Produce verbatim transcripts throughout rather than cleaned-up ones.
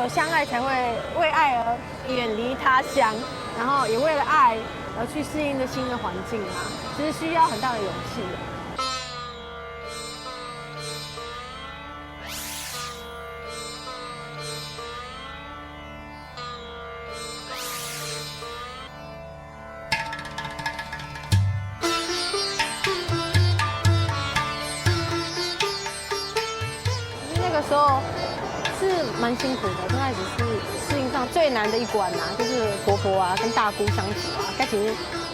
相爱才会为爱而远离他乡，然后也为了爱而去适应这新的环境啊，其实需要很大的勇气。那个时候是蛮辛苦的，刚开始是适应上最难的一关啊，就是婆婆啊跟大姑相处啊，该其实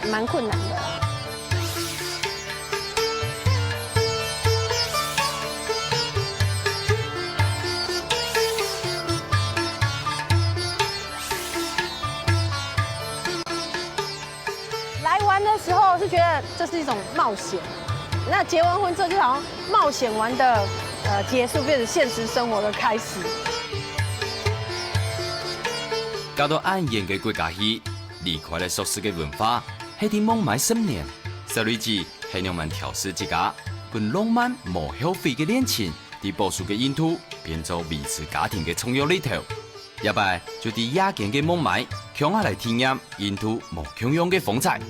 蛮困难的啊。来玩的时候是觉得这是一种冒险，那结完婚之后就好像冒险完的呃结束，变成现实生活的开始。嫁到恁遠个國家去，離開了熟悉个文化，係在孟買十年。小女子係仰般調適自家，分浪漫無後悔个戀情，在保守个印度變做維持家庭个重要力頭。這擺就在夜間个孟買，共下來體驗印度無共樣个風采。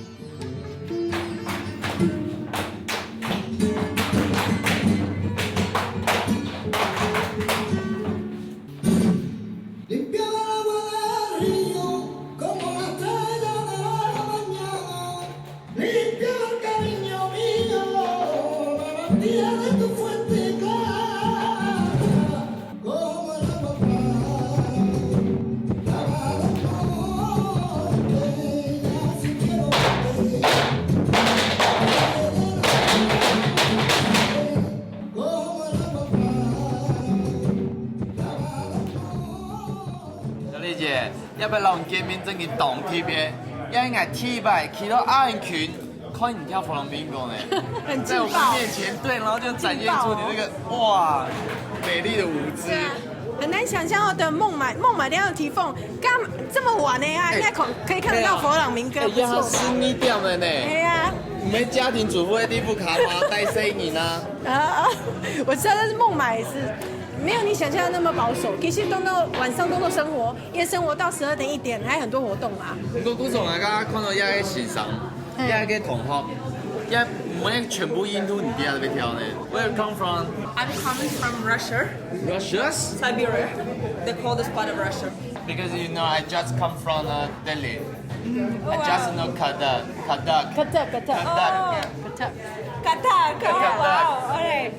小麗姐，要不要讓我們見面？真的當特別，因為我第一擺去到阿根廷，看你跳 flamenco 呢，很劲爆。在我們面前，對，然後就展現出你那個哇美麗的舞姿。对啊，很难想象哦。对孟买，孟买这样的地方，干这么晚呢啊，哎应该可可以看得到佛朗明哥，哎，不错吧？要十二點了呢。哎呀，你們家庭主婦的地步卡嗎？帶細人啊？啊，我知道，但是孟买也是没有你想象的那么保守。其实都都晚上都都生活，夜生活到十二点一点，还有很多活动啊。不過古總啊，剛剛看到一个先生，嗯一个同學，一每全部印度人在那邊跳呢。Where you come from? I'm coming from Russia, Russia? Siberia, the coldest part of Russia. Because you know, I just come from uh, Delhi. Oh, I just wow. know Kathak, Kathak. Kathak, Kathak, Kathak. Oh, Kathak. Oh, wow. All right.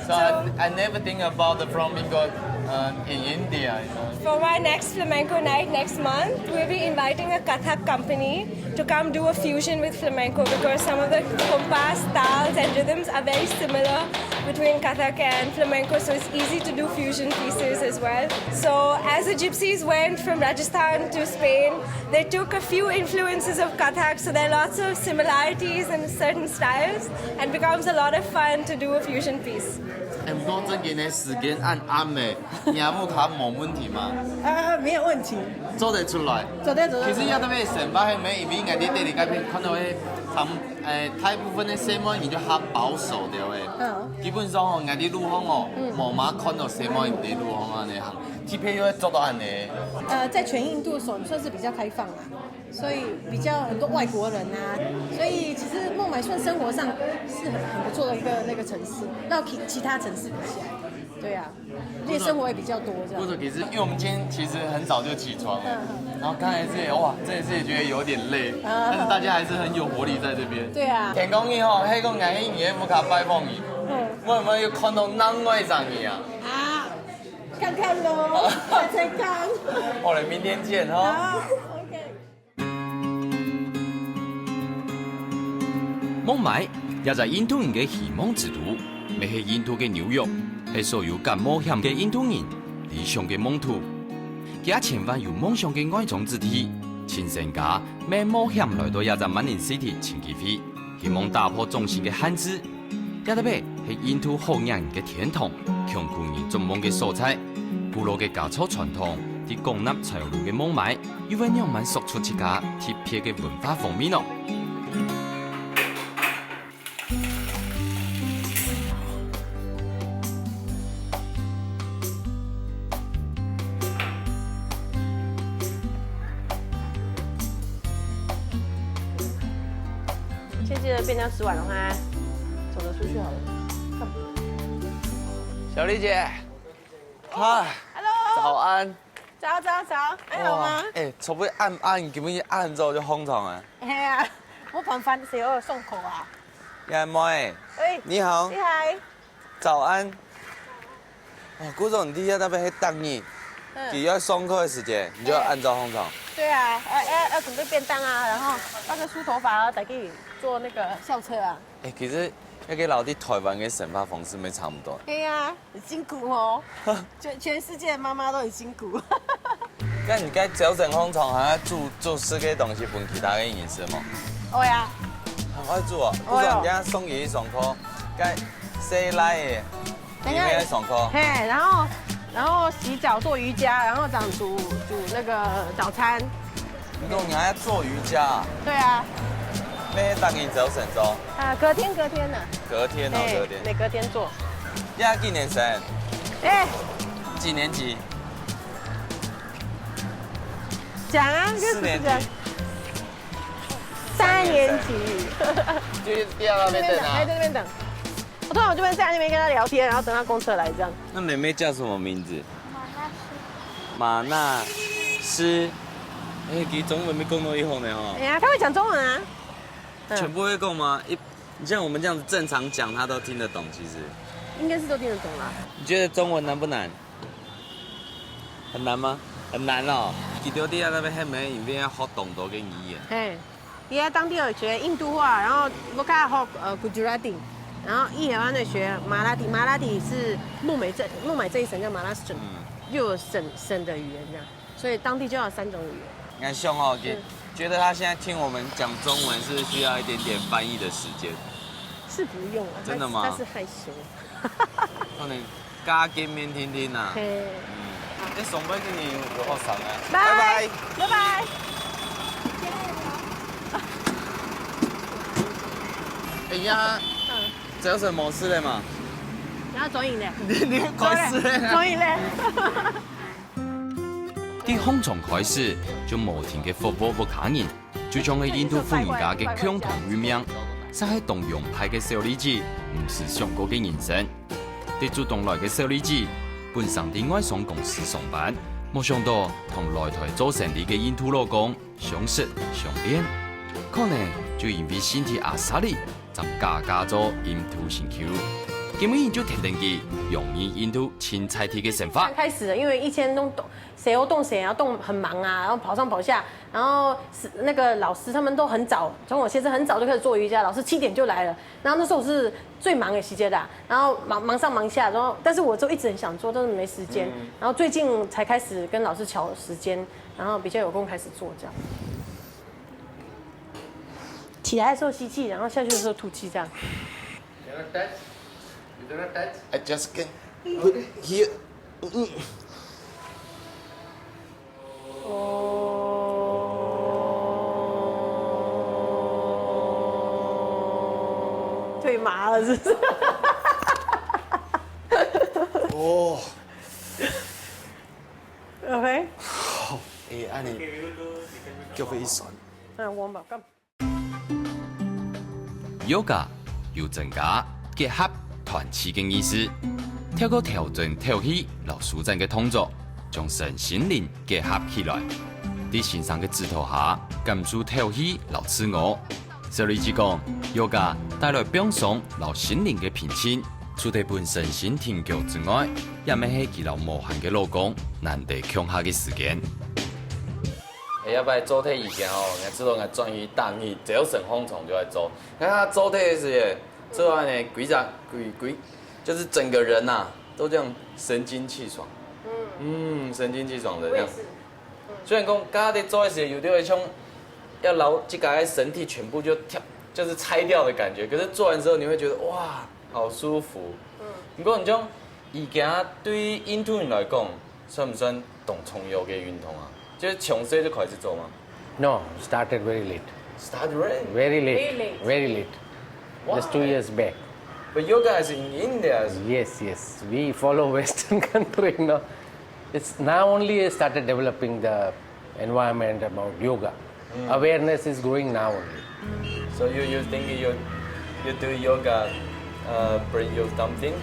So I, I never think about the flamingo uh, in India. You know. For my next flamenco night next month, we'll be inviting a Kathak company to come do a fusion with flamenco because some of the compas, tals, and rhythms are very similar between Kathak and flamenco, so it's easy to do fusion pieces as well. So, as the gypsies went from Rajasthan to Spain, they took a few influences of Kathak, so there are lots of similarities in certain styles, and becomes a lot of fun to do a fusion piece. 哎，不過正經个時間恁暗誒，你阿姆卡無問題嗎？啊，没有问题，做得出來。走掉走掉。其實要特別先把迄咩，因為𠊎在這裡該片看到迄，他們誒大部分的細妹人就較保守的誒。嗯，基本上哦，𠊎在路項哦，無嘛看到細妹人在路項安尼行，特別又會做到安尼。呃，在全印度算算是比较开放啦，所以比较很多外国人啊，所以其实孟买算生活上是很很不错的一个那个城市，到其其他城市比起来，对啊，夜生活也比较多这样。或者其實，因為我們今天其實很早就起床了，嗯然後剛才這裡哇，真的是覺得有點累，啊但是大家還是很有活力在這邊。对啊，天公你吼，迄個𠊎去你屋下拜訪你，嗯我有沒有看到另外一張你啊？啊，看看喽，猜猜看。好了，明天見哈。好，OK。孟買也在印度人个希望之都，乜係印度个紐約，係所有敢冒險个印度人理想个夢途。佢千萬有夢想个外莊子弟，親身家乜冒險來到這隻Manning City尋機會，希望打破種姓个限制。這特別係印度好額人个天堂，窮苦人做夢个所在。古老个家族傳統，在廣納財路个孟買， 又會仰般塑出自家特別个文化方面呢？现在便当吃完了，我看走着出去好了。小丽姐，嗨，Hello，早安。早早早，还好吗？哎，昨晡暗暗，今晡日暗早就䟘床啊。哎呀，我旁边是有送口啊。呀，妹，哎，你好。你好。早安。哇，古总，你在那边还等你，嗯。你要上课的时间，你就要按照䟘床。对啊，要要要准备便当啊，然后那个梳头发啊，再给你坐那个校车啊。哎，其实那个老弟台湾跟生活方式没差不多。对呀，很辛苦哦。全全世界的妈妈都很辛苦。那你该早晨䟘床还要煮煮食个东西分其他个人食吗？哦呀。很会煮哦，不是人家送你一双课，该谁来耶？你们也上课？嘿，然后然后洗脚做瑜伽，然后这样煮煮那个早餐。你说你还要做瑜伽啊？对啊。那当然只有省粥。啊，隔天隔天呢。隔天哦，隔天。每隔天做。现在几年生？哎，几年级？讲啊，四年级。三年级。就是第二个那边等啊。还在那边等。我通常我就会在那边跟他聊天，然后等他公车来这样。那妹妹叫什么名字？马纳斯。马纳斯。哎，其实中文没讲到一好呢哈。哎呀，他会讲中文啊。嗯。全部会讲吗？一，你像我们这样子正常讲，他都听得懂。其实应该是都听得懂啦。你觉得中文难不难？很难吗？很难哦。其实第二个那边还没，因为要学懂多个语言。嘿。 也当地有学印度话，然后我看学呃 Gujarati，然后一台湾的学马拉提，马拉提是孟买这孟买这一省叫马拉什省，嗯。又有省省的语言这样，所以当地就要三种语言。你看，像哦，觉觉得他现在听我们讲中文是需要一点点翻译的时间。是不用啊，真的吗？他是害羞。可能 加減面聽聽啊。嘿。嗯，你上班今年有學生啊？拜拜，拜拜。哎呀，嗯。这有什么事的嘛？然后转影嘞。你你快事嘞！转影嘞。对䟘床开始，就无停个服务屋下人， 就像个印度妇人家个共同異名，煞係當洋派个小麗姐，毋識想過个人生。對竹東來个小麗姐，本身在外商公司上班，無想到同來台做生理个印度老公相識相戀，可能就因為身體阿沙哩，正嫁嫁做印度新婦。今晡日就聽聽佢融入印度清採地个生活。剛開始的，因為以前都懂，誰又懂誰，然後懂很忙啊，然後跑上跑下， 然后是那个老师他们都很早，从我先生很早就开始做瑜伽，老师七点就来了。然后那时候我是最忙的时间的啊，然后忙忙上忙下，然后但是我就一直很想做，但是没时间。嗯。然后最近才开始跟老师调时间，然后比较有空开始做这样。起来的时候吸气，然后下去的时候吐气，这样。I just can put here. 哦，腿麻了，是不是？哦。OK。哎，恁樣，腳會痠。嗯，我冇幹。 Yoga有增加、結合、團氣个意思，透過調整敨氣摎舒展个動作，將身心靈結合起來。在先生个指導下，感受敨氣摎自我。小麗姐講，Yoga帶來放鬆摎心靈个平靜，除忒分身心停腳之外，也乜係佢摎無閒个老公難得共下个時間。 哎，要不然做忒以前哦，你知道，𠊎轉去打你，只要成紅蟲就會做。那他做忒个時節，做完呢，規隻，規，規，就是整個人呐、都這樣神清氣爽。嗯，神清氣爽的這樣。我也是。雖然講，剛剛在做的時候，有的人像要勞，這個身體全部就跳，就是拆掉的感覺，可是做完之後，你會覺得哇，好舒服。嗯。不過你就 瑜伽對印度人來講，算不算當重要个運動啊？就是從細就開始做嗎？ No, started very late. Started very? Very late. Very late. Very late. Why? Just two years back. But yoga is in India. Yes, yes. We follow Western country, no? It's now only started developing the environment about yoga. Awareness is growing now only. So you you think you you do yoga uh, bring you something?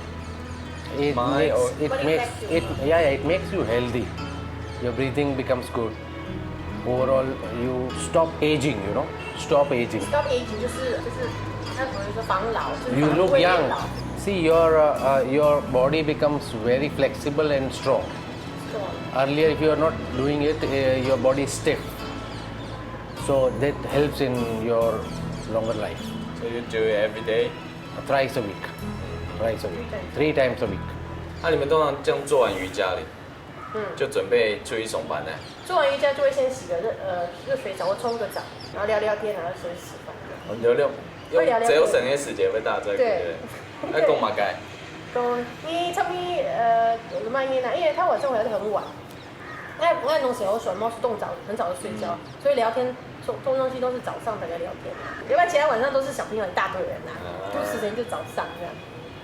It makes it makes it yeah, yeah, it makes you healthy. Your breathing becomes good. Overall, you stop aging. You know, stop aging. Stop aging 就是就是他不是说防老，就是 You look young. See, your uh, uh, your body becomes very flexible and strong. Earlier, if you are not doing it, uh, your body is stiff. So that helps in your longer life. So you do it every day? Thrice a week. Thrice a week. Three times a week. 那你们通常这样做完瑜伽嘞，嗯，就准备出去上班呢？做完瑜伽就会先洗个热呃热水澡或冲个澡，然后聊聊天，然后先吃饭。哦，聊聊，用聊聊天。只有省些时间会大家对。那讲嘛该？讲你差不多呃，蛮晚呢，因为他晚上回来就很晚。 那我那东西好爽，猫是动早很早就睡觉，所以聊天通通东西都是早上大家聊天啊，要不然其他晚上都是小朋友一大堆人啊，都时间就早上这样。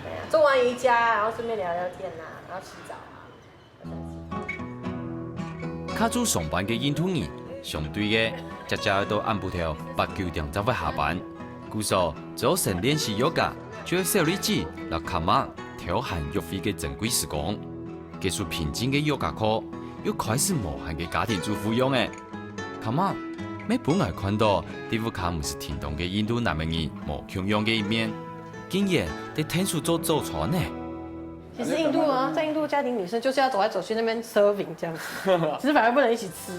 对啊，做完瑜伽，然后顺便聊聊天啊，然后洗澡啊。較早上班个印度人，相對个，常常到暗晡頭八九點才會下班。故所，早晨練習瑜伽，就係小女子摎卡瑪偷閒約會个珍貴時光。 結束平靜个瑜伽課，又開始無閒个家庭主婦樣仔。卡瑪，乜分𠊎看到，在屋下毋使停動个印度男仔人無共樣个一面，竟然在𢯭手做早餐呢。其实印度啊，在印度家庭女生就是要走来走去那边 serving 这样子，只是反而不能一起吃。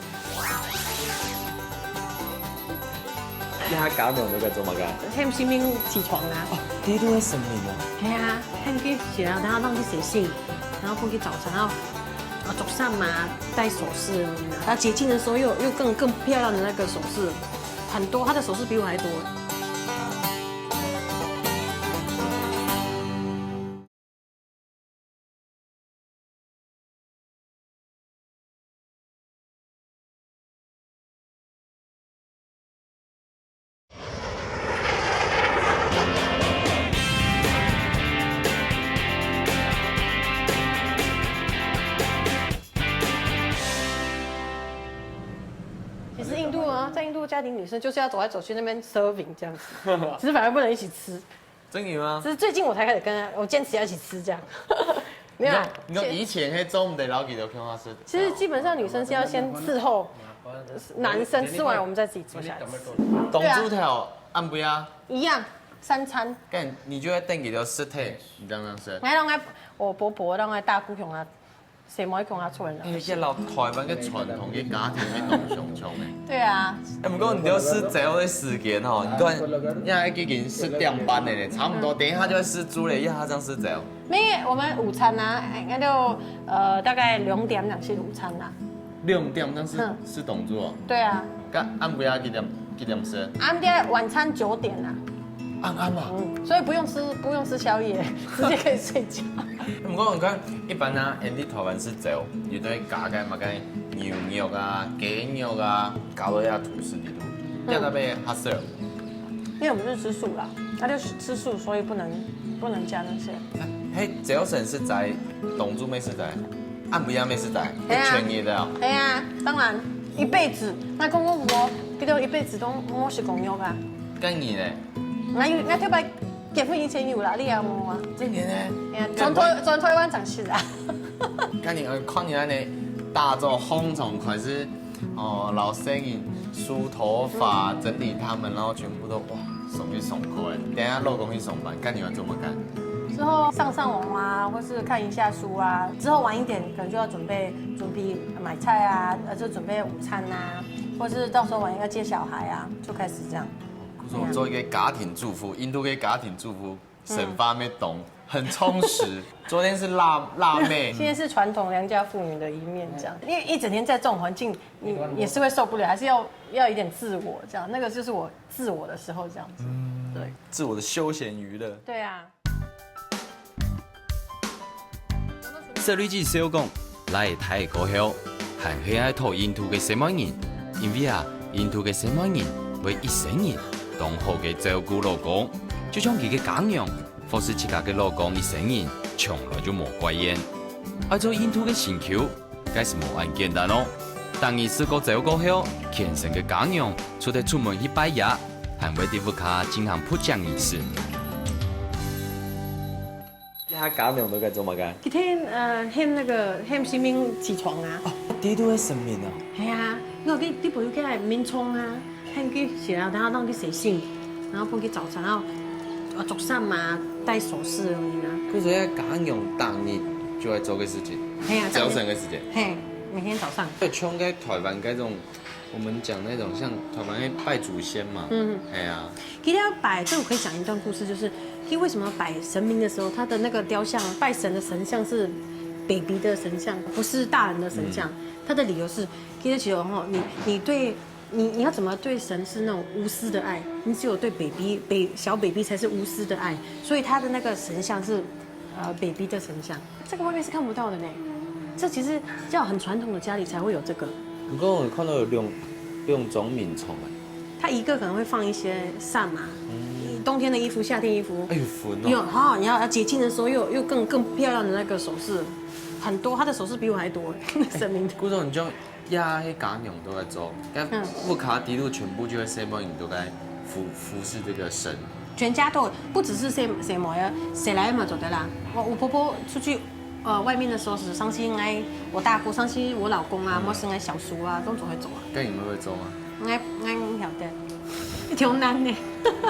一下搞懂那个做么个？他们新兵起床啊，第一个生命啊，哎呀，他们可以起来，然后让去写信，然后过去早餐，然后啊，早上嘛戴首饰，然后节庆的时候又又更更漂亮的那个首饰，很多，他的首饰比我还多。其实印度啊，在印度家庭女生就是要走来走去那边 serving 这样子，只是反而不能一起吃。真的吗？只是最近我才开始跟他，我坚持要一起吃这样。没有，你看以前还做毋得老给的看他是。其实基本上女生是要先伺候男生吃完，我们再自己坐下来吃。当猪头，暗不呀？一样，三餐。干，你就要等给他吃退，你这样吃。然后让我婆婆，让我大姑熊啊，谁没熊啊，出来了。哎，这老台湾个传统个家庭个当雄雄哎。对啊。哎，不过你要吃早的时间吼，你看，现在已经十点半了呢，差不多，等一下就要吃猪了，一下这样吃早。没有，我们午餐啊，应该就呃大概两点两吃午餐啊。两点，但是是动作。对啊。干，暗不要几点几点吃？暗点晚餐九点啊。暗暗啊。嗯，所以不用吃不用吃宵夜，直接可以睡觉。不过你看，一般啊，俺在台湾食朝，有兜加个么个牛肉啊、鸡肉啊，加落去吐司里肚，加到被哈色。因为我们是吃素啦，他就是吃素，所以不能不能加那些。嘿，朝晨食齋，当晝乜食齋，暗晡夜乜食齋，哎呀全日的啊。哎呀，当然一辈子，那公公婆婆，这个一辈子都没食过肉啊。跟你呢？那有那特别结婚以前有啦，你也没啊？这年呢？哎呀，从台从台湾长起来。看你呃，看你那里大做红虫，可是哦，老生意梳头发、整理他们，然后全部都哇，送去送过哎。等一下老公去上班，看你要怎么干？之后上上网啊，或是看一下书啊，之后晚一点可能就要准备准备买菜啊，呃，就准备午餐啊，或是到时候晚上要接小孩啊，就开始这样。可是我做一个家庭主妇，印度个家庭主妇，生活没懂，很充实。昨天是辣辣妹，现在是传统良家妇女的一面，这样，因为一整天在这种环境，你也是会受不了，还是要要一点自我，这样，那个就是我自我的时候，这样子。对自我的休闲娱乐。对啊。細女子笑講，倈仔大个過後，還係愛討印度个細妹人，因為啊，印度个細妹人會一生人當好个照顧老公，就像佢个家娘，服侍自家个老公一生人，從來就無怪厭。愛做印度个心臼，該係無恁簡單哦。逐日食過朝過後，虔誠个家娘除忒出門去拜爺，還會在屋下進行撲食儀式。這下家娘都在做麼个？今天呃喊那個喊神明起床啊。哦，這都係神明啊。係啊，因為你你不是叫民眾啊，喊佢起來，然後讓佢睡醒，然後幫佢早餐，然後呃做衫嘛，戴首飾而已啊。可是該家娘當日就愛做个事情，係啊，朝晨个時間。係，每天早上。對，像在台灣該種，我們講那種像台灣的拜祖先嘛，嗯，係啊。其實要擺，這我可以講一段故事，就是他為什麼擺神明的時候，他的那個雕像拜神的神像是 baby 的神像，不是大人的神像。他的理由是，其實其實吼，你你對你你要怎麼對神是那種無私的愛？你只有對 baby 小 baby 才是無私的愛，所以他的那個神像是呃 baby 的神像，這個外面是看不到的呢。這其實要很傳統的家裡才會有這個。不過我看到有兩兩種民眾哎。他一個可能會放一些衫嘛，冬天的衣服、夏天衣服，哎呦，分哦。有哈，你要要節慶的時候又又更更漂亮的那個首飾，很多，他的首飾比我還多，神明的。古董你就呀，該家娘都在做，該嗯屋下底肚全部就係細妹人都在服服侍這個神。全家都不只是細細妹啊，細倈嘛做得啦。我我婆婆出去呃外面的時候，是上次𠊎我大姑，上次我老公啊，嗯，或是𠊎小叔啊，都做得做啊。該你會做嗎？𠊎𠊎毋曉得，挺難的。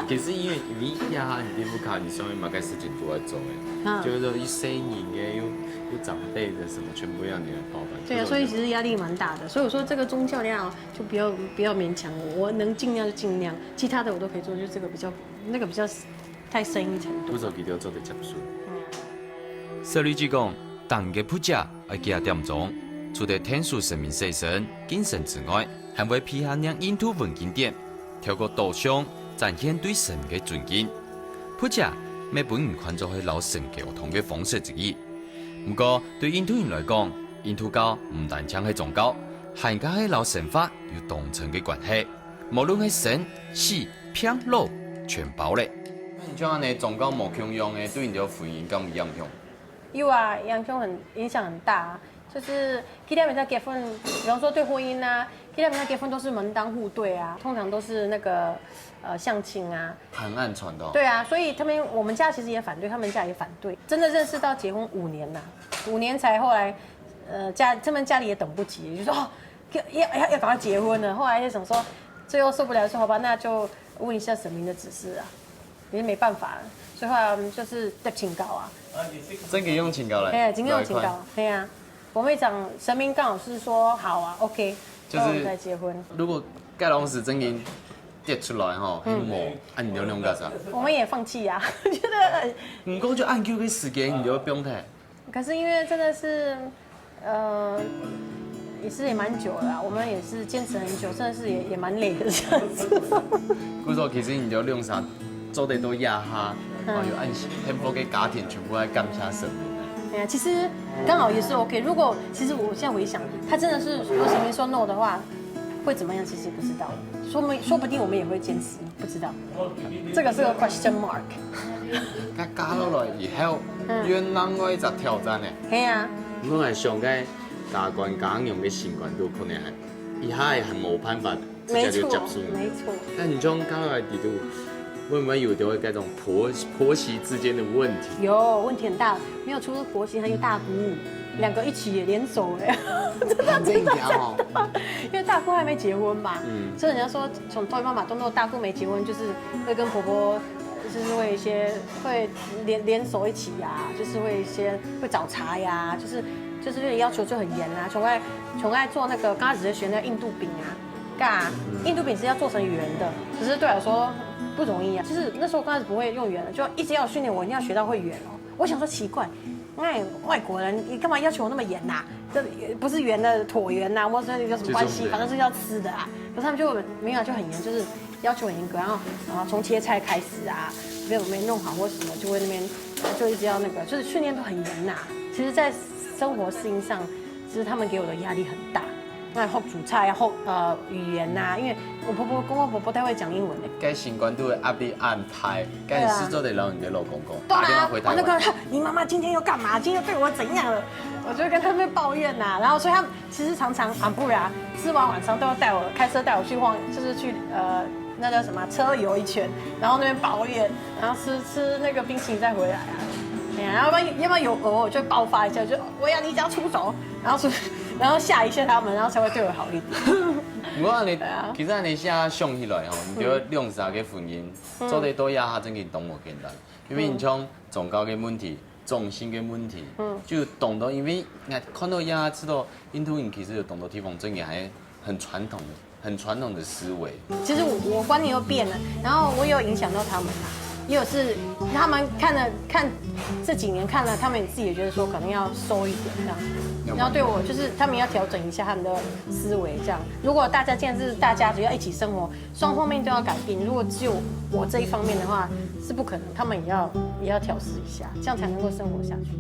其實因為你呀，你在屋下，你上面嘛該事情都在做哎，嗯，就是說一些人哎，有有長輩的什麼，全部要你來包辦。對啊，所以其實壓力蠻大的。所以我說這個宗教要就不要不要勉強我，我能盡量就盡量，其他的我都可以做，就這個比較那個比較太深一層。不過佢都做得接受。小麗姐講，逐日个佛節愛幾下點鐘，除了天主神明洗身、敬神之外，還會配合念印度文經典，透過導賞展現對神个尊敬。佛節乜分人看做係摎神溝通个方式之一。毋過，對印度人來講，印度教毋單淨係宗教，還加係摎生活有當深个關係。無論係生、死、病、老，全包咧。那你像恁呢宗教無共樣个，對你个婚姻敢有影響？有啊，影響很影響很大啊。就是佢兩儕結婚，比方說對婚姻啊，佢兩儕結婚都是門當戶對啊，通常都是那個呃相親啊。談案傳的哦。對啊，所以他們我們家其實也反對，他們家也反對。真的認識到結婚五年啦，五年才後來，呃家他們家裡也等不及，就說哦，要要要要趕快結婚了。後來就想說，最後受不了說好吧，那就問一下神明的指示啊，也是沒辦法了。所以後來我們就是得請教啊。真个用請教咧？哎，真个用請教，對啊。我們講神明剛好是說好啊，OK，就是那我們再結婚。如果該當時真个跌出來吼，嗯，無，啊你兩儕做啥？我們也放棄啊，覺得很。毋過就恁久个時間，你就放忒。可是因為真的是，呃，也是也蠻久了啊，我們也是堅持很久，真的是也也蠻累的這樣子。故所其實你兩儕做得到這下，嗯，哦，有恁幸福个家庭，全部愛感謝神明啊。哎呀，其實剛好也是OK。如果其實我現在回想，他真的是如果神明說 no 的話，會怎麼樣？其實不知道，說明說不定我們也會堅持，不知道。這個是個 question mark。該嫁落來以後，嗯，又另外一隻挑戰呢。係啊。毋過𠊎想該家官家娘个心肝肚可能還，一下還無辦法直接就接受。沒錯，沒錯。那你像嫁落來底肚，會不會有的會該種婆婆媳之間的問題？有，問題很大，沒有，除了婆媳，還有大姑，兩個一起也聯手哎，真的真的假的哦？因為大姑還沒結婚嘛，嗯，所以人家說從頭到尾嘛，都大姑沒結婚，就是會跟婆婆，就是會一些會聯聯手一起啊，就是會一些會找茬呀，就是就是要求就很嚴啊，從來從來做那個剛開始在學那印度餅啊，幹啊，印度餅是要做成圓的，可是對我來說不容易啊，就是那時候剛開始不會用圓的，就一直要訓練我一定要學到會圓哦。我想說奇怪，哎，外國人你幹嘛要求我那麼嚴呐？這不是圓的，橢圓呐，或者有什麼關係？就是反正是要吃的啊。可是他們就沒有，就很嚴，就是要求很嚴格，然後然後從切菜開始啊，沒有沒弄好或什麼，就會那邊就一直要那個，就是訓練都很嚴呐。其實，在生活適應上，其實他們給我的壓力很大。那學煮菜啊，學呃語言呐，因為我婆婆公公婆婆太會講英文了。該心肝肚个壓力恁大，該你試著得摎你个老公公打電話回台灣？對啊，我那個你媽媽今天又幹嘛？今天又對我怎樣了？我就跟他們抱怨呐，然後所以他們其實常常 ampura 吃完晚餐都要帶我開車帶我去晃，就是去呃那叫什么啊，车游一圈，然后那边饱眼，然后吃吃那个冰淇淋再回来啊。哎呀，要不然要不然有鹅，我就爆发一下，就我要离家出走，然后出，然后吓一下他们，然后才会对我好一点。毋過恁呢，對啊其實恁呢想起來吼，你覺得兩儕个婚姻做得到這下正經當無簡單，因為你像宗教个問題、種姓个問題，嗯，就當多，因為𠊎看到這下知道印度人其實有當多地方正經還很傳統的、很傳統的思維。其实我我观念又变了，然后我也有影响到他们啊，也有是他们看了看这几年看了，他们自己也觉得说可能要收一点这样，然后对我就是他们要调整一下他们的思维这样。如果大家既然是大家族要一起生活，双方面都要改变，如果只有我这一方面的话是不可能，他们也要也要调试一下，这样才能够生活下去。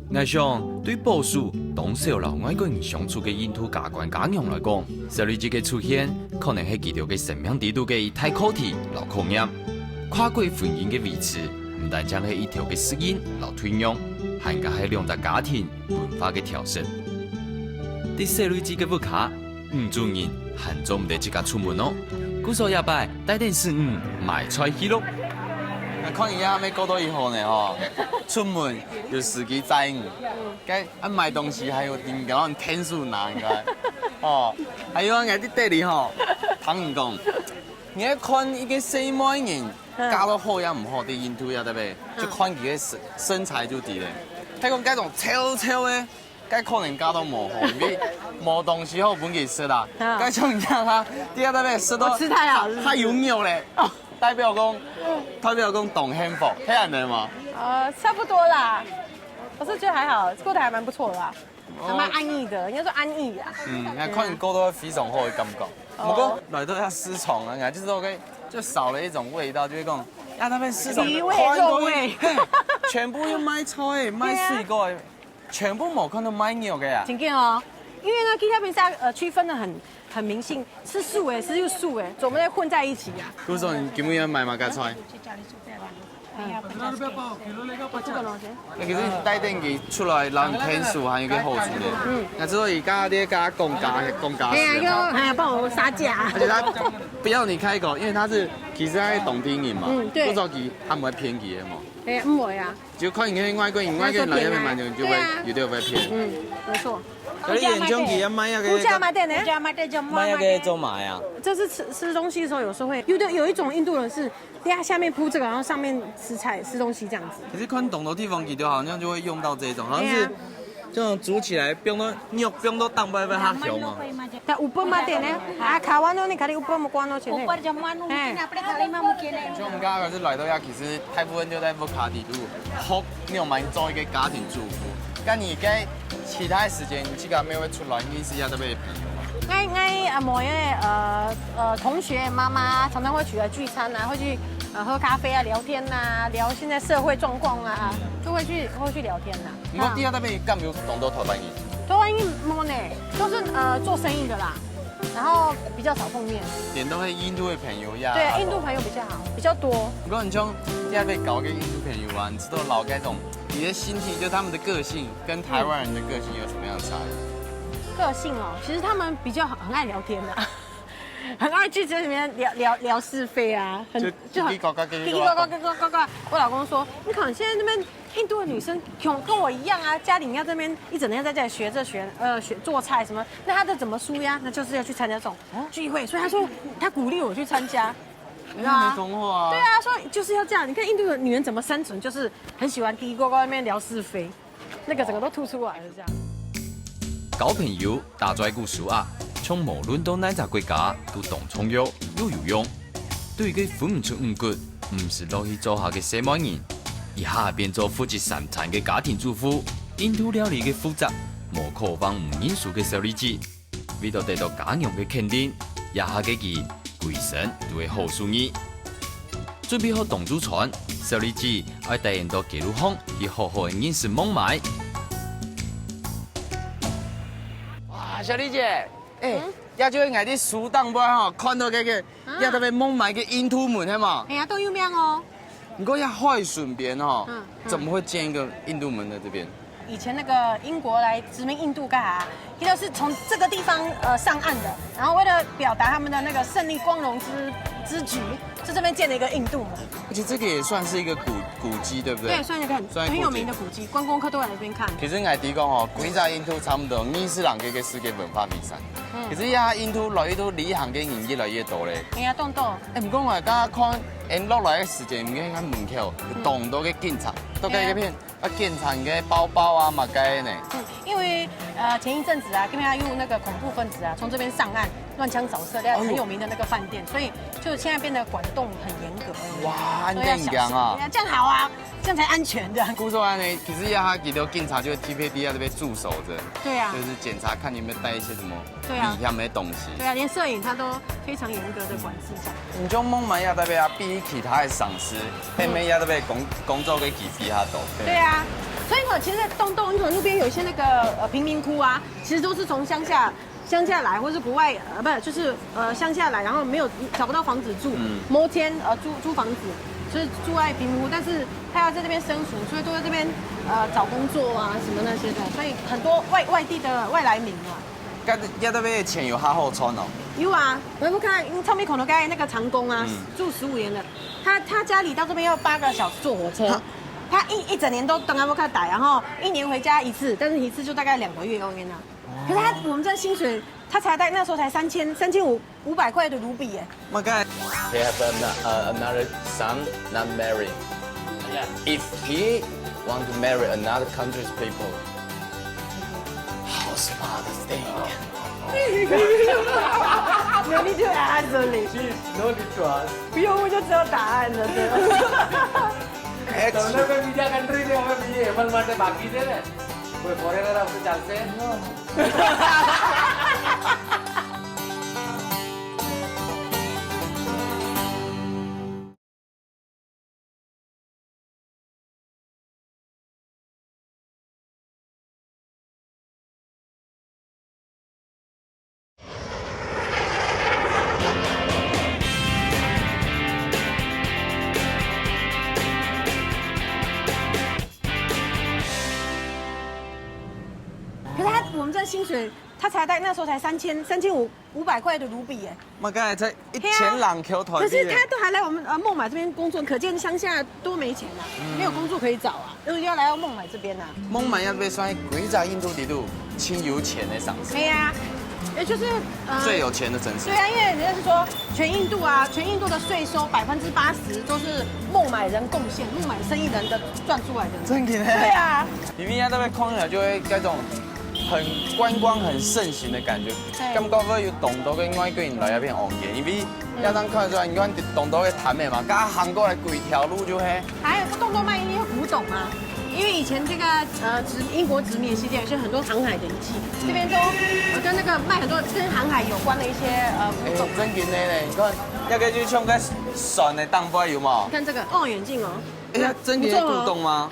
这样。𠊎想，對保守當少摎外國人相處个印度家官家娘來講，小麗姐个出現，可能係佢兜个生命底肚个一大課題摎考驗。跨國婚姻个維持，毋單淨係一條个適應摎退讓，還加係兩隻家庭文化个調適。在小麗姐个屋下， 女主人還做毋得自家出門哦。故所這擺帶等細女買菜去咯。那看你阿妹過到以後呢吼，出門有司機載你，該啊買東西還有人家讓你天數拿，你看，哦，還有啊，𠊎在這裡吼，聽你講，你愛看一個細妹人嫁到好也毋好，在印度呀，對不對？就看佢个身身材就知了。還講該種超超的， 該可能嫁到無好，因為無東西好分佢食啦。啊該像你看他，第二代被食到我吃太好了是不是他有肉嘞，代表講，代表講當幸福，係恁樣嗎？呃，差不多啦，我是觉得还好，过得还蛮不错的啦，还蛮安逸的，应该说安逸啊。嗯，那看你过得非常好的感觉。不过来到遐市场啊，就是说，就少了一种味道，就是讲，啊，那边市场鱼味看到肉味嘿，全部又卖菜的，卖水果的，全部没看到卖肉的啊。真紧哦，因为呢，去那边是要呃区分的很很明显，是素的，是又素的，怎么会混在一起啊？故所你今日要买么个菜？这个东西。那可是你带电给出来，然后你天数还有一个好处的。嗯，那之后你刚刚在跟他讲价，讲价哎呀，是吗？又还要帮我杀价。而且他不要你开口，因为他是其实他是懂听你嘛，嗯对不知道给他们会便宜的嘛，哎，唔会啊，就看你跟外国人，外国人来那边买就就会对啊有点会便宜。嗯，没错。所以眼中给他卖那个，物价买点呢？家买点就卖那个做嘛呀？就是吃吃东西的时候，有时候会有的有一种印度人是，等下下面铺这个，然后上面吃菜吃东西这样子。可是看懂的地方，你就好像就会用到这种，好像是对啊这种煮起来，不用到肉，不用到蛋白粉，它香哦。但有分嘛点呢？啊，卡完了，你看你有分么关了钱呢？ Upar jamuan mungkin apa kali mah mungkin eh. 就我们刚刚是来到呀，其实大部分就在屋下底肚，好，你有蛮做一个家庭主妇。那你在其他时间，你自己没有出来认识一下特别的朋友吗？我我啊，我的呃呃同学妈妈常常会出来聚餐啊，会去呃喝咖啡啊、聊天啊，聊现在社会状况啊，就会去会去聊天啦。不过第二那边敢有懂到台湾人？台湾人没呢，都是呃做生意的啦，然后比较少碰面。点都是印度的朋友呀。对，印度朋友比较好，比较多。不过你像第二被搞个印度朋友啊，你知道老该种，你的心情就他们的个性跟台湾人的个性有什么样的差异？个性哦，其实他们比较很爱聊天的，很爱去这里面聊聊聊是非啊，很就就很叽叽呱呱叽叽呱呱叽叽呱呱叽叽呱呱。我老公说，你看现在那边印度的女生跟跟我一样啊，家里要这边一整天在家里学着学呃学做菜什么，那她的怎么舒压？那就是要去参加这种聚会，所以他说他鼓励我去参加，你知道吗？没通话啊。对啊，说就是要这样。你看印度的女人怎么生存，就是很喜欢叽叽呱呱那边聊是非，那个整个都吐出来了这样。交朋友、打嘴鼓、手啊，像無論到哪隻國家都當重要又有用。對一個分毋出五穀、毋識落去灶下个細妹人，一下變做負責三餐个家庭主婦，印度料理个負責，無可望毋認輸个小麗姐。為著得到家娘个肯定，這下个佢歸身都係好手藝。準備好當晝餐，小麗姐愛帶人到街路項去好好个認識孟買。哇，小麗姐，哎，這就係𠊎在書頂背吼看到个个，這特別孟買个印度文，係嘛？哎呀，都有名哦。不過也話順便吼嗯，怎麼會建一個印度門在這邊？以前那个英国来殖民印度干啥？他就是从这个地方呃上岸的，然后为了表达他们的那个胜利光荣之之举，就这边建了一个印度门。而且这个也算是一个古古迹，对不对？对，算一个很算一个很有名的古迹，观光客都来这边看。其实𠊎提讲哦，规只印度差不多二十零个个世界文化遗产。嗯其实呀，印度来印度旅行个人越来越多嘞。哎呀，动动，哎，毋过我刚刚看，哎，落来个时间，毋过看门口有当多个警察，都在那片啊，检查你个包包啊，嘛该呢。嗯，因为呃前一阵子啊，跟他用那个恐怖分子啊，从这边上岸，乱枪扫射，在很有名的那个饭店，所以就现在变得管控很严格。哇，都要小心恁严啊！这样好啊，这样才安全的。故所安呢，其实呀，他几多警察就会 T P D 啊这边驻守着，对啊就，是检查看你有没有带一些什么对啊危险的东西。对啊，连摄影他都非常严格的管制下。你就孟买呀，特别啊，比其他的城市，北美呀，特别工工作个几比较多。对啊，所以呢，其实动动，你可能路边有一些那个呃贫民窟啊，其实都是从乡下乡下来，或是国外呃不就是呃乡下来，然后没有找不到房子住，嗯摩天呃租租房子，所以住在贫民窟，但是他要在这边生活，所以都在这边呃找工作啊什么那些的，所以很多外外地的外来民啊。该呀，特别钱有好好赚哦。有啊，我看唱片口头盖那个长工啊，嗯住十五年了，他他家里到这边要八个小时坐火车，他一一整年都等阿波卡打，然后一年回家一次，但是一次就大概两个月而已呢。可是他我们这薪水，他才在那时候才三千三千五五百块的卢比耶。我刚才 He have an, uh, another son, not married. If he want to marry another country's people, how's father think? No need to ask only， Please, no need to ask. 不用问就知道答案了，对吧？ Actually, કોઈ બીજા કન્ટ્રી ને હવે બીજે હેમલ માટે બાકી છે ને? કોઈ ફોરેનર આવશે ચાલશે? 可是他我们这薪水，他才在那时候才三千三千五五百块的卢比耶。我刚才才一千两 Q 台可是币。他都还来我们呃孟买这边工作，可见乡下多没钱啊，没有工作可以找啊，又要来到孟买这边啊。孟买那边算规只印度底肚最有钱的城市。对呀，也就是呃最有钱的城市对。啊，因为人家是说全印度啊，全印度的税收百分之八十都是孟买人贡献，孟买生意人的赚出来的。真的呢？对啊，因为那边看起来就会那种很观光很盛行的感觉，对感觉会有当多个外国人来那边玩个，因为要当看出来，你看当多个摊位嘛，刚行过来几条路就嘿。还有动动卖一些古董啊，因为以前这个呃殖英国殖民的期间，是很多航海的遗迹，这边都呃跟那个卖很多跟航海有关的一些呃古董。真的呢，你看，那个就像个船的当中有无？你看这个望远镜哦，哎呀，真的古董吗？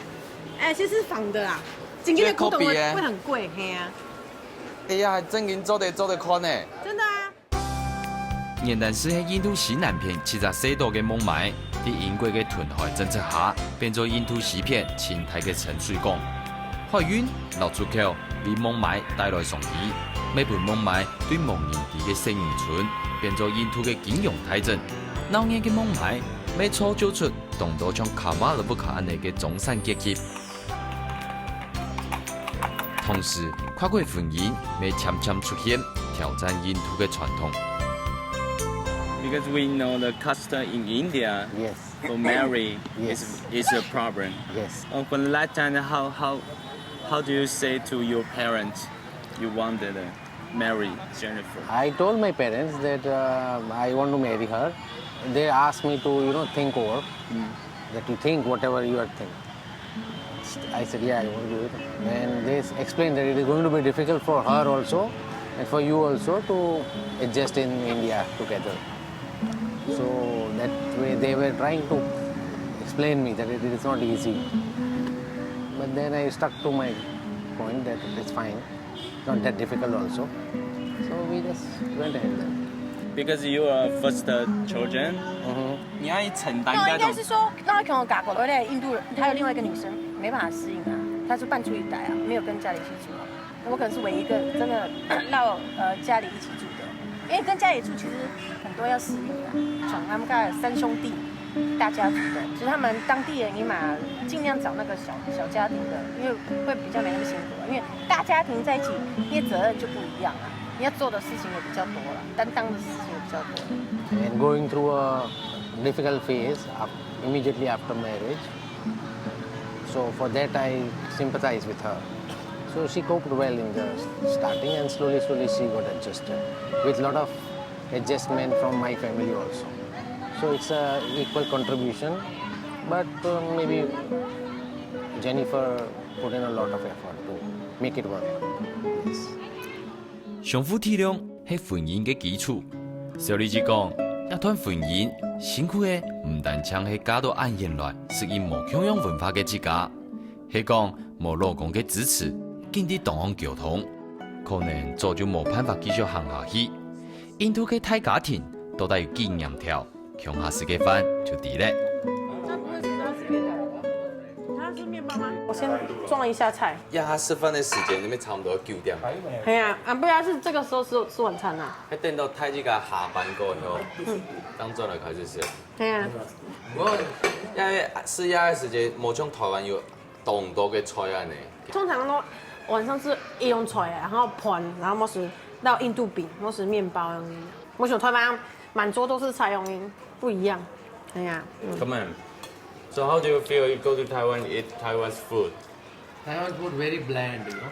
哎，其实是仿的啦，今天的古董会这个copy耶会很贵，嘿啊，哎呀，真的做得做得看呢。真的啊。原來係印度西南片一隻細島个孟買，在英國个填海政策下，變做印度西片最大个沉水港。海運摎出口為孟買帶來商機，乜分孟買對無人知个細漁村變做印度个金融大鎮。鬧熱个孟買乜造就出當多像卡馬爾布卡恁樣个中產階級。 同時，跨國婚姻乜漸漸出現，挑戰印度个傳統。 Because we know the custom in India Yes. for marry is, Yes. is a problem. Yes. Uh, for the last time, how, how, how do you say to your parents you wanted to marry Jennifer? I told my parents that uh, I want to marry her. They asked me to, you know, think over. That you think whatever you are think. I said, yeah, I want to do it. And they s- explained that it is going to be difficult for her also and for you also to adjust in India together. So that way they were trying to explain me that it is not easy. But then I stuck to my point that it is fine, not that difficult also. So we just went ahead then. Because you are first uh, children, 嗯哼。你要承担那应该那种是说，那可能打过来的印度人，还有另外一个女生没办法适应啊。他是半出一代啊，没有跟家里一起住啊。我可能是唯一一个真的到呃家里一起住的，因为跟家里住其实很多要适应啊。像他们刚才三兄弟，大家族的，其实他们当地人也蛮尽量找那个小小家庭的，因为会比较没那么辛苦啊。因为大家庭在一起，因为责任就不一样啊，你要做的事情也比较多了，担当的事情也比较多。And going through a difficult phase af- immediately after marriage. So for that, I sympathize with her. So she coped well in the starting, and slowly, slowly she got adjusted with lot of adjustment from my family also. So it's a equal contribution, but uh, maybe Jennifer put in a lot of effort to make it work. Yes. 相互體谅係婚姻个基礎。小李子講，這段婚姻辛苦个毋單淨係嫁到恁遠來，適應無共樣文化个自家，係講無老公个支持，緊在當中溝通，可能早就無辦法繼續行下去。印度个大家庭到底有幾嚴條？共下食个飯就知咧。他不会吃他是面包吗？他是面包吗？我先装一下菜。呀，他吃饭的时间那边差不多九点。哎呀，啊，不然是这个时候吃吃晚餐啊？还等到太极个下班过后，刚转来开始吃。哎呀，我因为吃夜个时间，无像台湾有当多个菜啊呢。通常都晚上吃一样菜，然后饭，然后或是到印度饼，或是面包那样。我想台湾满桌都是菜，容易不一样。哎呀，嗯。 Come on. So how do you feel you go to Taiwan and eat Taiwanese food? Taiwan food very bland, you know.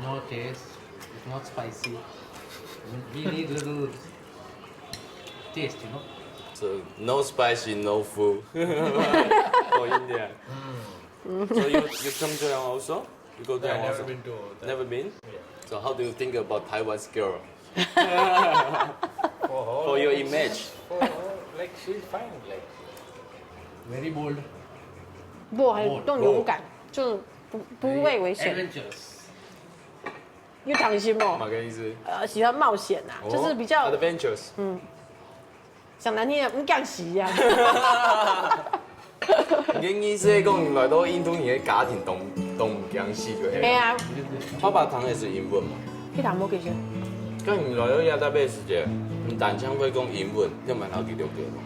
No taste. It's not spicy. We need little taste, you know. So no spicy, no food for India. So you you come to Taiwan also? You go to Yeah, Taiwan never also? Been to. Never been? Yeah. So how do you think about Taiwanese girl? For, For your image? For, like she's fine, like Very bold. 不，很更勇敢，就不不畏危险， Adventurous. 又当心哦，马克意思？呃，喜欢冒险啊，就是比较 adventurous。讲难听点，唔敢死啊。你的意思是讲，你来到印度，你的家庭当当唔驚死就係。哎呀，爸爸谈的是英文嘛？去谈我其实，但你来到亚大杯时节，你单纯会讲英文，你蛮好第六个嘛？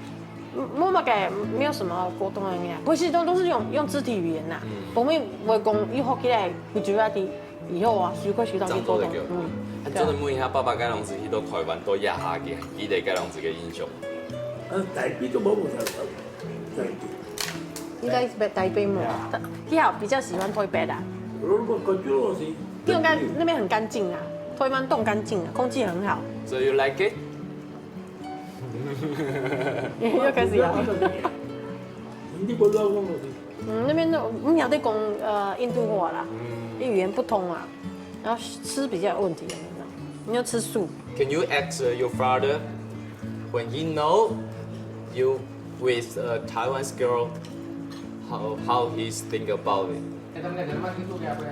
嗯，我们个没有什么沟通的呀，不是都都是用用肢体语言呐，我们我讲一学期来，我觉得以后啊，随个学到去沟通，漳州的给我。嗯，啊，真的问一下，爸爸该当时去到台湾到亚哈个，记得该当时个印象。啊，台北都冇冇啥，台北。应该是在台北嘛，他好比较喜欢台北啦，我我感觉我是，因为那那边很干净啊，台湾都很干净啊，空气很好， So you like it? 又开始摇。你不知道我是。嗯，那边的我们也在讲呃印度话啦，语言不通啊，然后吃比较有问题的那种，你要吃素。 Can you ask uh, your father when he know you with a Taiwanese girl, how how he's think about it? કે તમને ઘરમાં કીધું કે આપણે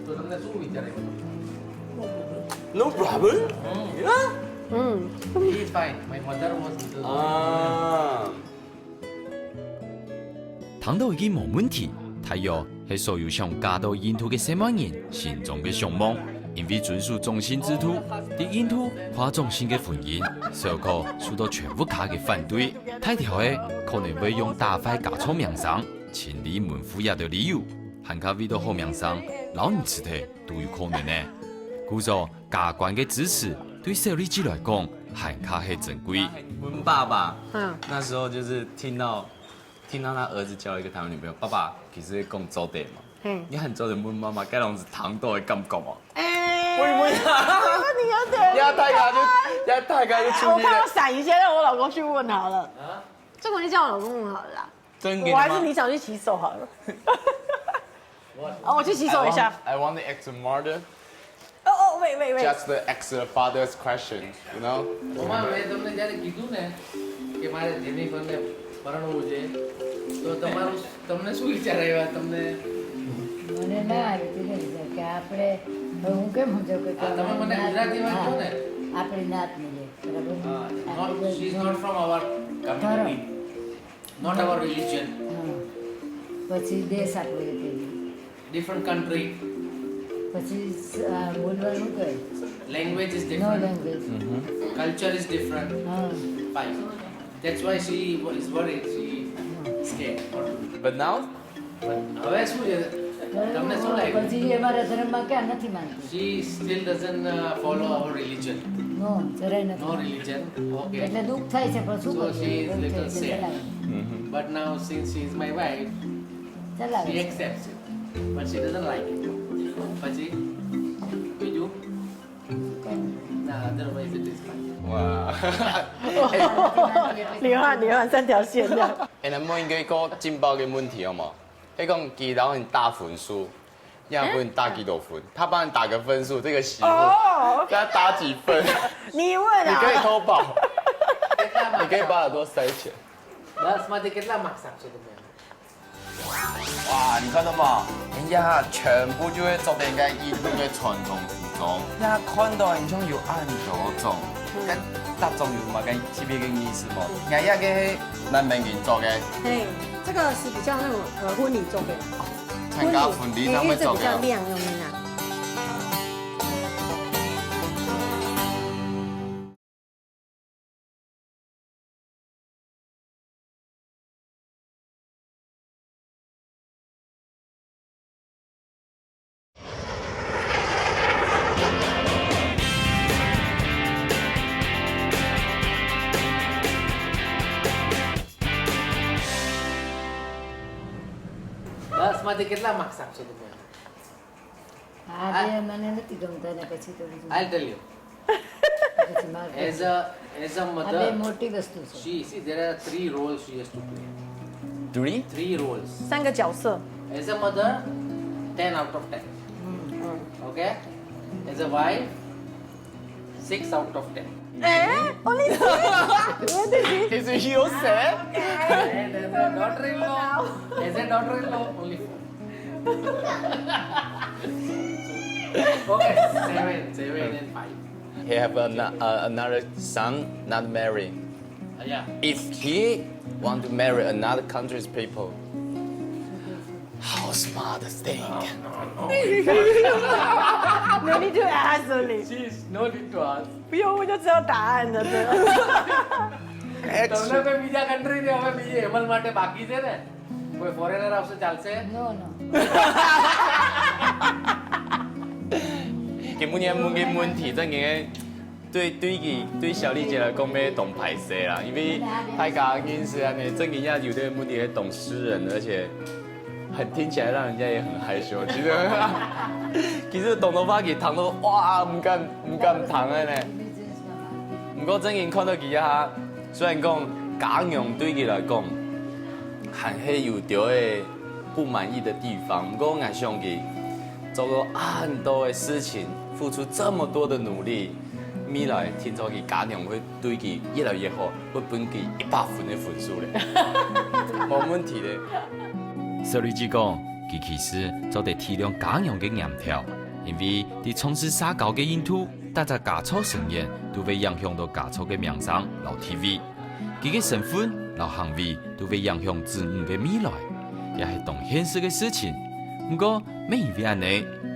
તો તમને શું વિચારે? No problem. Yeah. Mm. He is fine. My mother was little. Ah. 談到已經無問題，大約係所有想嫁到印度个細妹人心中个向往。因為遵守種姓制度，在印度跨種姓个婚姻，小可受到全屋下个反對。大條个可能會用打壞家族名聲，清理門戶這兜理由，還較為到好名聲，老人痴呆都有可能呢。故所家官个支持對小李子來講，還較係珍貴。問爸爸，嗯，那時候就是聽到聽到他兒子交了一個台灣女朋友，爸爸其實講做得嘛，嘿，你很做得問媽媽，該樣子糖豆的感覺嘛。哎，你有点，你要太高就，你要太高就出去了我看我。闪一下，让我老公去问好了。这个我就叫我老公问好了啦。真的吗？我还是你想去洗手好了。哦，我去洗手一下。 I want, I want the ex mother, 哦哦，wait wait wait。 just the ex father's question, you know? મમ્મા મેં તમને જયારે કીધું ને કે મારે જેનિફરને પરણવું છે તો તમારું તમને શું વિચાર આવ્યા? તમને મને ના આવી કે નહીં કે આપણે, હું કેમ સમજો કે હા, તમે મને ના- ગુજરાતીમાં હા, કહો ને. આપણી નાત નહીં લે, બરાબર? Not, she is not from our community, not our religion. હા. પછી દેશ આપણો એ કહીએ. Different country. But it's uh, Mulvan okay. Language is No different. Language. Culture is different. Ah. Five. That's why she is worried. She scared. But now, But હવે શું છે? તમને શું લાગે? But she અમારા ધર્મમાં ક્યાં નથી માનતી. She still doesn't uh, follow our religion. No, જરાય No નથી. religion. Okay. એટલે દુઃખ થાય છે પણ શું So she કરીએ? is little sad. ચલાવે. But now since she is my wife, ચલાવે she છે. Accepts it. But she doesn't like it. પછી બીજું ના, otherwise it is fine. wow. 流汗，流汗三条线这样。 And then 問一個盡爆个問題好無？你講佢摎你打分數，你要問打幾多分？他幫你打個分數，這個媳婦，哦，要打幾分？你问你可以啊，偷跑，你可以把耳朵塞起來。 દસ માંથી કેટલા માર્ક્સ આપશો તમે? 哇，你看到吗？人家全部就會著等个印度个傳統服裝，人家看到很像有恁多種，跟大眾有麼个特別个意思無？人家个男人民做个，嘿，这个是比较那种呃婚礼做的啦，參加婚禮上面做个嘿因为这比较。亮用的啦。 દસ માંથી કેટલા માર્ક્સ આપશો તમે? આજે મને નથી ગમતા ને પછી તો બીજું. I'll tell you. પછી મારે As a as a આ બે mother, મોટી વસ્તુ છે. she see there are three roles she has to play. Three? Three roles. 三个角色， As a mother, ten out of ten. Okay? As a wife, six out of ten. 哎，only six. What is it? Is it you say? And as a daughter-in-law, as a daughter-in-law, only four. Okay, seven, seven and five. He have an, uh, another son, not married. Uh, yeah. If he want to marry another country's people, how smart thing. No need to ask only. She is no need to ask. 不用问就知道答案了，对吧？ તમને કોઈ બીજા કન્ટ્રી ને હવે બીજી હેમલ માટે બાકી છે ને, કોઈ ફોરેનર આવશે ચાલશે? No, no. 今晡日問个問題，真个對對佢對小麗姐來講，乜當歹勢啦，因為大家認識啊，呢，真个也有點問題，當私人，而且很聽起來讓人家也很害羞。其實其實當多話佢談到哇，毋敢毋敢談个呢。毋過真个看到佢一下，雖然講家娘對佢來講，還係有兜个不滿意的地方，毋過𠊎想佢做過恁多个事情，付出這麼多的努力，未來定著佢家娘會對佢越來越好，會分佢一百分个分數咧，無問題咧。小麗姐講，佢其實做得體諒家娘个念頭，因為在從事社交个印度，逐隻家族成員都會影響到家族个名聲摎地位。 佢个身份摎行為都會影響子女个未來，也係當現實个事情。毋過，乜因為恁呢，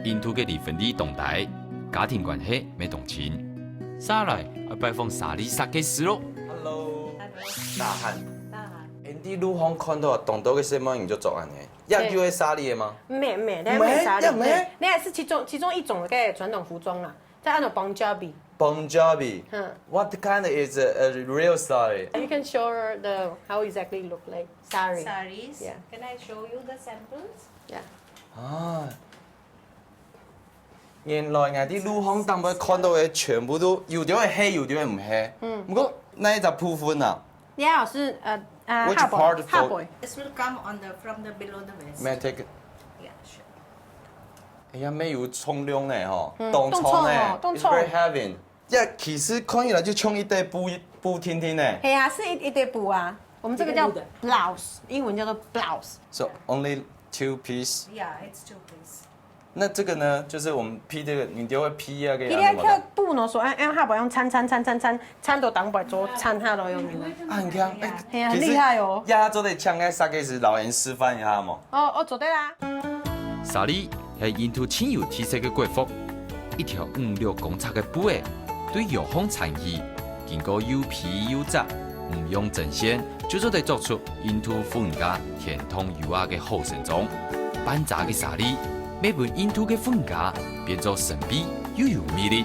印度个離婚率當低，家庭關係乜當親。續來愛拜訪沙梨設計師咯。 Hello，大漢。大漢。 Andy 路項看到當多个細妹人就著恁呢，也有个沙梨个嗎？咩咩，咩那没啥的，也没对，那是其中其中一种个传统服装啦，在按照 Punjabi。 Punjabi. Hmm. What kind is a, a real sari? You can show her the how exactly look like sari. Saris. Yeah. Can I show you the samples? Yeah. 啊，原來𠊎在路項頂背看到个全部都有兜个係，有兜个毋係。嗯。毋過哪一隻部分啊？ Yeah，是呃呃 Which 下摆 part for- 下摆。 This will come on the from the below the waist. May I take it? Yeah, sure. 哎呀，沒有重量呢吼，嗯當重呢當重哦當重，It's very heavy。呀，其實看起來就像一塊布布定定呢。嘿啊，是一一堆布啊，我们这个叫一个布的 blouse，英文叫做 blouse。 So only two piece。 Yeah, it's two piece. 那這個呢，就是我們披這個，你就會披那個今天樣子嘛看布呢，所以哎，下摆用穿穿穿穿穿穿到当白做穿下来用的。啊，你看，哎，嘿啊其實很厲害哦呀，做得請个設計師老人示範一下嘛。哦哦，做对啦。Sari係印度盡有特色个國服，一條五六公尺个布仔，對腰項纏起，經過又披又紮，毋用針線，就做得做出印度婦人家傳統優雅个好身裝。半遮个sari，乜分印度个婦人家變做神秘又有魅力。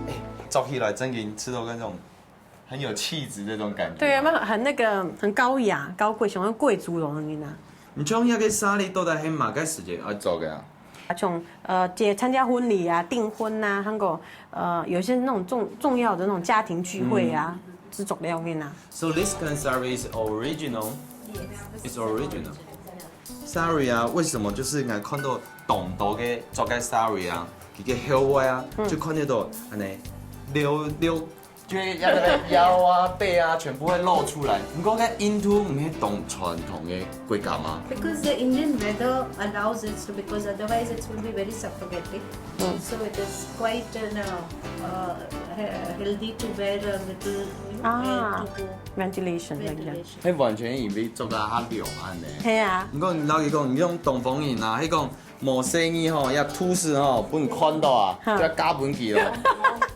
哎，着起來正經試著該種很有氣質這種感覺。對啊，那很那個很高雅、高貴，像貴族容易啊。你像這個sari到底係麼个時節愛著个啊？像呃，這參加婚禮啊、訂婚啊，還有呃，有些那種重重要的那種家庭聚會啊，嗯，係著了个啊。So this kind of sari is original. It's original. Sari啊，為什麼就是𠊎看到當多个著个sari啊，佢个後背啊，嗯，就看得到恁呢，溜溜，就會那個腰啊、背啊，全部會露出來。毋過在印度毋係當傳統个國家嗎？Because the Indian weather allows it to, because otherwise it will be very suffocating. So it is quite an, uh, uh, he- healthy to wear a little, you know, air to go. Ventilation，ventilation。係完全因為著到較涼恁呢。係啊。毋過你老實講，你用東方人啊，佢講無細義吼，也吐司吼，分你看到啊，就要加分佢咯。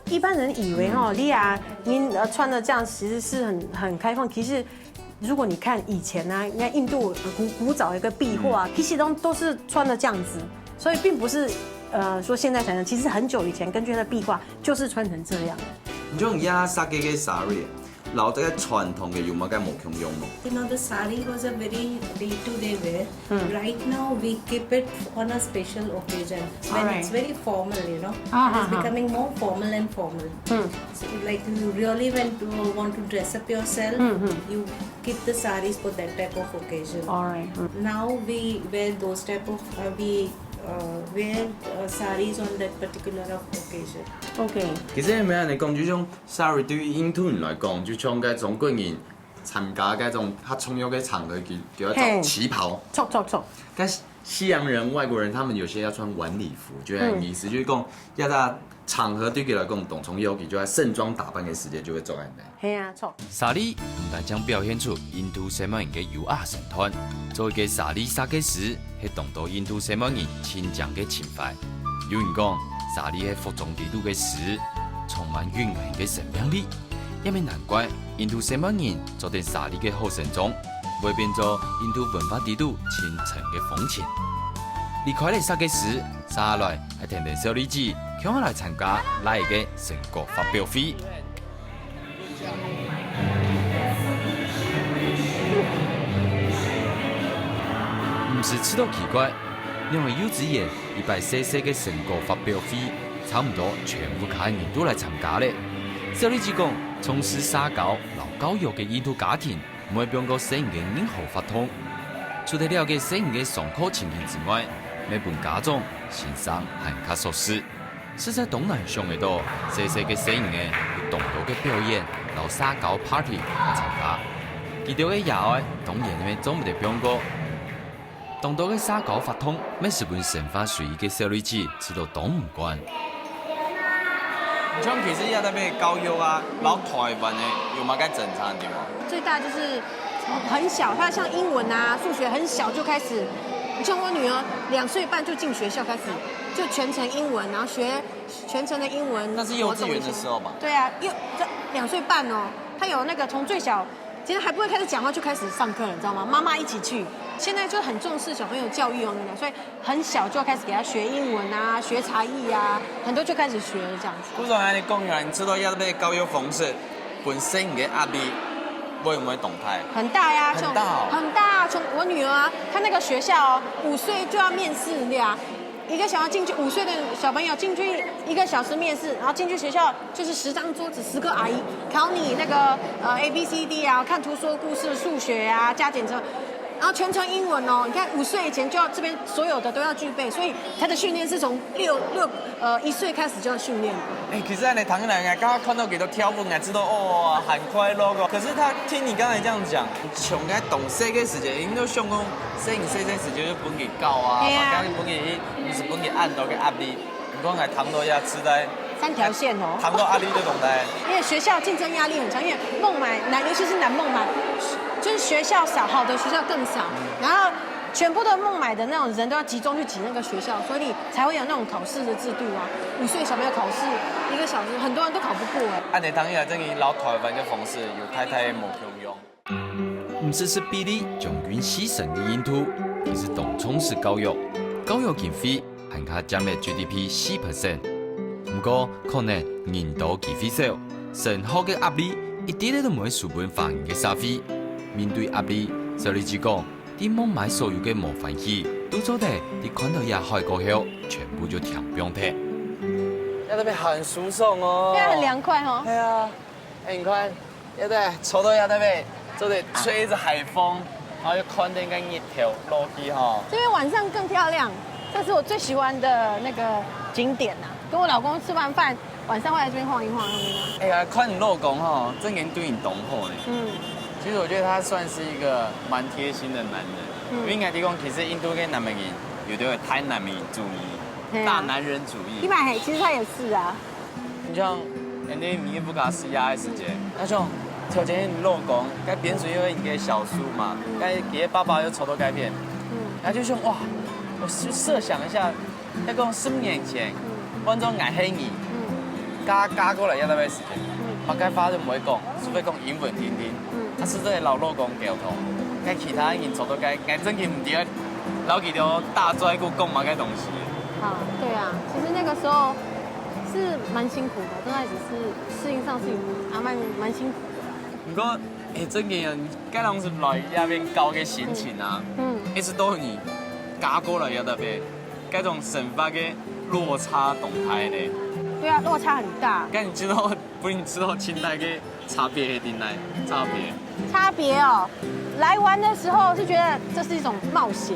一般人以為吼，你啊，你呃穿的這樣其實是很很開放，其實如果你看以前呢，你看印度呃古古早一個壁畫，其實都都是穿的這樣子，所以並不是呃說現在才能，其實很久以前根據它的壁畫就是穿成這樣。你用壓殺个个sari，摎這個傳統个有麼个無共樣無？You know, the sari was a very day-to-day wear. Right now, we keep it on a special occasion when it's very formal, you know. It is becoming more formal and formal. So, like, you really want to, want to dress up yourself, you keep the saris for that type of occasion. All right. Now we wear those type of, uh, we uh, wear uh, saris on that particular occasion. OK。其實你恁樣講，就像sari對於印度人來講，就像該中國人參加該種較重要个場合，佢就要著旗袍。著著著。但是西洋人、外國人，他們有些要穿晚禮服，就很意思，就是講，要在場合對佢來講，當重要，佢就在盛裝打扮个時間就會著恁樣。 係啊，著。Sari毋單淨表現出印度細妹人个優雅身段，做一個sari殺个師，係當多印度細妹人親情个情懷。有人講，sari係服裝裡肚个詩，充滿隱形个生命力。也係難怪，印度細妹人著等sari个好身裝，會變做印度文化裡肚深層个風情。離開了殺个師，接下來還跈等小麗姐共下來參加另一個成果發表會。 毋使試著奇怪，仰會幼稚園一擺細細个成果發表會，差毋多全屋下人都來參加咧。小麗姐講，從事社交摎教育个印度家庭，毋會放過細人个任何活動。除忒了解細人个上課情形之外，乜分家長、先生還較熟事。 實在當難想得到，細細个細人仔有當多个表演摎社交party來參加。佢兜个爺哀當然乜做毋得放過。當多个社交活動乜使分生活隨意个小麗姐試著當毋慣。像其實這搭个教育啊，摎臺灣个有麼个精差个地方？最大就是很小，他像英文啊、數學很小就開始，像我女兒兩歲半就進學校開始，就全程英文，然後學全程的英文。那是幼稚園的時候吧？對啊，幼這兩歲半哦，他有那個從最小，其實還不會開始講話就開始上課了，你知道嗎？媽媽一起去，現在就很重視小朋友教育哦，所以很小就要開始給他學英文啊，學才藝啊，很多就開始學了這樣子。故所恁樣講起來，你知道這搭个教育方式，本身你个壓力會毋會當大？很大呀，很大哦。從很大，從我女兒啊，她那個學校哦，五歲就要面試，對啊，一個想要進去，五歲的小朋友進去一個小時面試，然後進去學校就是十張桌子，十個阿姨考你那個呃 A B C D 啊，看圖說故事、數學啊、加減乘，然後全程英文哦。你看五歲以前就要這邊所有的都要具備，所以他的訓練是從六六呃一歲開始就要訓練。哎，其實恁樣聽起來，剛剛看到佢兜跳舞，我知道哦，很快樂哦。可是他聽你剛才這樣講，從該當細个時節，應該想講，細人細細時節就分佢教啊，係啊。反正分佢去，毋使分佢恁多个壓力。 毋過𠊎聽到也實在三條線哦。聽到壓力就當大。因為學校競爭壓力很強，因為孟買，南，尤其是南孟買，就是學校少，好的學校更少。然後全部都孟买的那种人都要集中去挤那个学校，所以你才会有那种考试的制度啊。五岁小朋友考试一个小时，很多人都考不过哎。恁樣聽起來，真係摎台灣个方式有大大个無共樣。毋只係比例將近四成个印度，其實當重視教育，教育經費還較佔了GDP四percent。毋過，可能人多機會少，升學个壓力一直都毋會輸分華人个社會。面對壓力，小李子講， 在孟買所有个無歡喜，都做得在看到這海過後，全部就添放忒。在那邊很舒爽哦。對啊，很涼快哦。對啊，哎，你看，對不對？坐到這那邊，坐得吹著海風，然後又看到該日頭落去哈。這邊晚上更漂亮，這是我最喜歡的那個景點啊。跟我老公吃完飯， 晚上會來這邊晃一晃，那邊啊。哎呀，看你老公吼，真經對你當好呢。嗯，其實我覺得他算是一個蠻貼心的男人。嗯因為應該講，其實印度个男人有的會太男人主義，嘿啊大男人主義。一般嘿，其實他也是啊。你像人家米不卡斯亞的時間，他想條件你老公，該邊是因為你个小叔嘛，該佢个爸爸又抽到該片，嗯他就想哇，我設設想一下，要講十年前，換做𠊎係你，嗯嫁嫁過來要那個時間，嗯麼个話都毋會講，除非講英文定定。嗯，啊，係真个摎老公溝通，該其他人做到該，𠊎真經毋知摎佢兜打嘴鼓講麼个東西。啊，對啊，其實那個時候是蠻辛苦的，剛開始是適應上是還蠻蠻辛苦的啦。毋過，哎，真个，該當時來這邊搞个心情啊，嗯，一直到你嫁過來要那邊，該種生活个落差當大呢。對啊，落差很大。該你知道，不，你知道清代个差別係點來？差別。差別哦，來玩的時候是覺得這是一種冒險，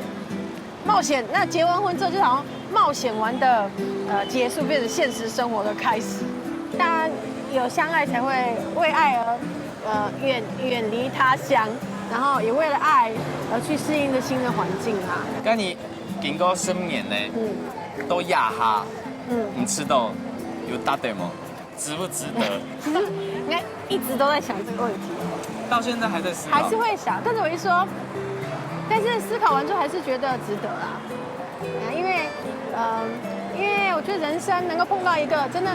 冒險。那結完婚之後，就好像冒險完的呃結束，變成現實生活的開始。大家有相愛才會為愛而呃遠遠離他鄉，然後也為了愛而去適應一個新的環境啊。該你經過十年呢，嗯到這下，嗯，你知道有值得無？值不值得？其實應該一直都在想這個問題。到現在還在思考。還是會想，但是我一說，但是思考完之後還是覺得值得啦。啊，因為，嗯，因為我覺得人生能夠碰到一個真的，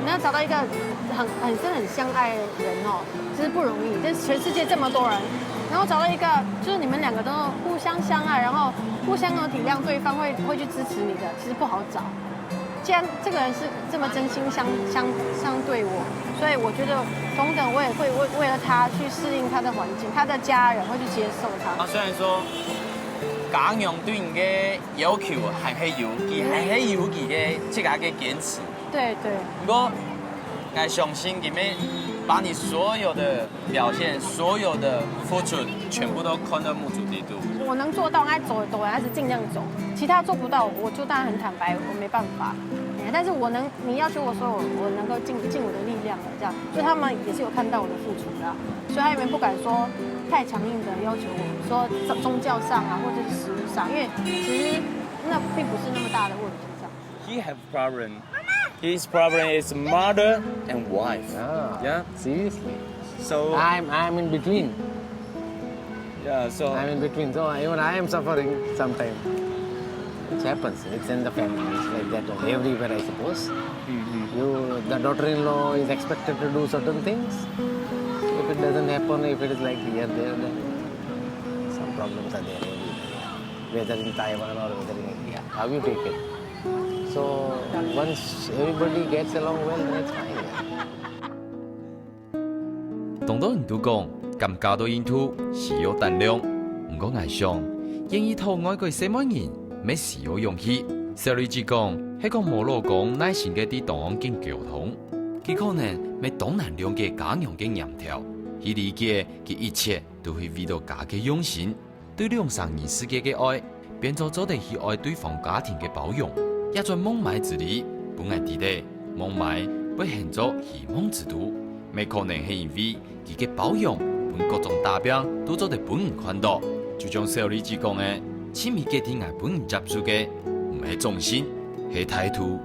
你要找到一個很很真的很相愛的人哦，其實不容易。這全世界這麼多人，然後找到一個就是你們兩個都互相相愛，然後互相能體諒對方，會會去支持你的，其實不好找。既然這個人是這麼真心相相相對我，所以我覺得同等我也會為為了他去適應他的環境，他的家人會去接受他。啊，雖然說家娘對你个要求還係有，佢還係有佢个自家个堅持。對對，毋過，𠊎相信佢會把你所有的表現、所有的付出，全部都看到目珠底肚。我能做到，該走走還是盡量走，其他做不到，我就當然很坦白，我沒辦法。哎，但是我能，你要求我說我我能夠盡盡我的力量了，這樣，所以他們也是有看到我的付出的啊，所以他們不敢說太強硬的要求我說宗宗教上啊，或者是食物上，因為其實那並不是那麼大的問題，這樣。 He have problem. His problem is mother and wife. Ah, Yeah. Seriously. So I'm I'm in between. yeah. So I'm in between. So even I am suffering sometimes. It happens. It's in the family. It's like that everywhere, I suppose. Mhm. You, the daughter-in-law is expected to do certain things. If it doesn't happen, if it is like here, there, then some problems are there everywhere. Whether in Taiwan or whether in India, how you take it? So once everybody gets along well, then it's fine. 當多人都講，敢嫁到印度需要膽量，毋過𠊎想，願意討外國細妹人，乜需要勇氣。小李子講，係講無老公耐心个在當岸緊溝通，佢可能乜當難諒解家娘个念頭，去理解佢一切都係為到家个用心。 對兩儕人世界个愛，變做做得去愛對方家庭个包容。這種孟買之旅，分𠊎知得，孟買會喊做希望之都，乜可能係因為佢个包容，分各種打拚都做得分人看到。就像小李子講个，盡尾決定𠊎分人接受个，毋係種姓，係態度